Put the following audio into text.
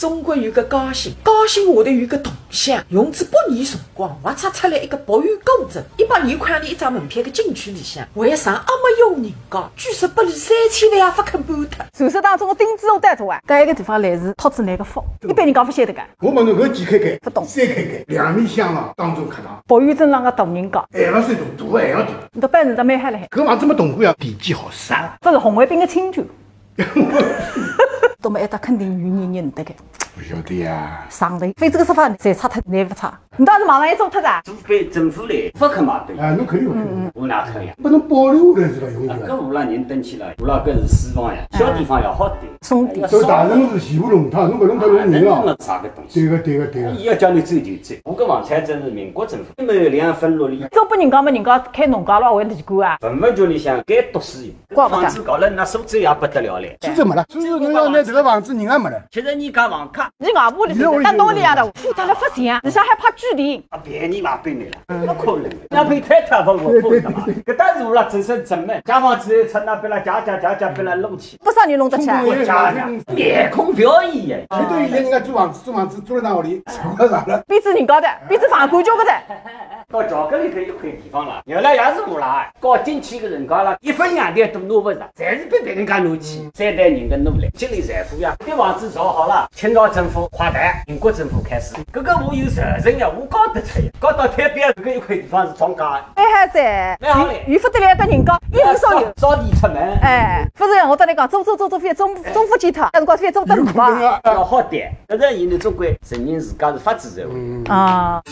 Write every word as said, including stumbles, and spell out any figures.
中国有个嘉兴，嘉兴下头有个桐乡，用仔八年辰光，挖掘出来一个博物馆，一百廿块钿一张门票个景区里向，还上阿没有人家，据说拨伊三千万也勿肯搬脱。传说当中个钉子户带走啊，搿一个地方来是托仔㑚个福，一般人家勿晓得个。我问侬搿几开间？勿懂。三开间，两面厢房，当中客堂。博物馆浪个大人家，还勿算大，大还要大。侬到本事倒蛮海了海。搿房子没动过呀，地基好煞。勿是红卫兵个亲眷。 那么埃搭肯定有人认得个。勿晓得呀。上头，非这个说法，侪拆脱，难勿拆。侬当时马上要做脱噻？除非政府来，勿肯卖拨伊。啊，侬肯定勿肯。嗯，嗯。我哪肯呀？拨侬保留下来是伐？用得啊，搿屋里人登记了，屋里搿是私房呀，哎。小地方要好点。松点。哎呀，搿大城市全部弄脱，侬勿弄脱弄人了。啊，那弄了啥个东西？对个，对个，对个。伊要叫侬走就走。我搿房产证是民国政府，没有两分落里。做拨人家嘛，人家开农家乐还立过啊？文物局里向该读书有。 怪勿得。房子搞了，那苏州也不得了嘞。苏州没了，苏州侬要拿这个房子人也没了。现在你讲房价，你外婆里现在屋里当东里啊的，付脱了发钱啊，你想还怕拘留？啊，便宜嘛，便宜了，嗯。不可能的。那被太太房我碰的嘛，对，对，对，对。搿搭是我了，真是真没。家房子从那边了，家家家家被人弄起。不少人弄得起来。我家呀，面孔表演呀。现在现在人家租房子，租房子租了哪里？啥个啥了？逼着人家的，逼着房管局的。到桥搿里头一块地方了，原来也是我啦。 搞进去个人家了，一分洋钿都拿勿着，侪是被别人家拿去，三代人个努力，积累财富呀。搿房子造好了，清朝政府垮台，民国政府开始，搿个我有责任呀，我讲得出呀。搞到台北搿个一块地方是庄家，蛮好噻，蛮好嘞。有，有福得来个人家，一无所有。扫地出门。哎，勿是，我跟你讲，做做做做，非做做勿见脱，搿辰光非做得勿好。有可能啊。要好点，搿个人呢，总归承认自家是法治社会。嗯。啊。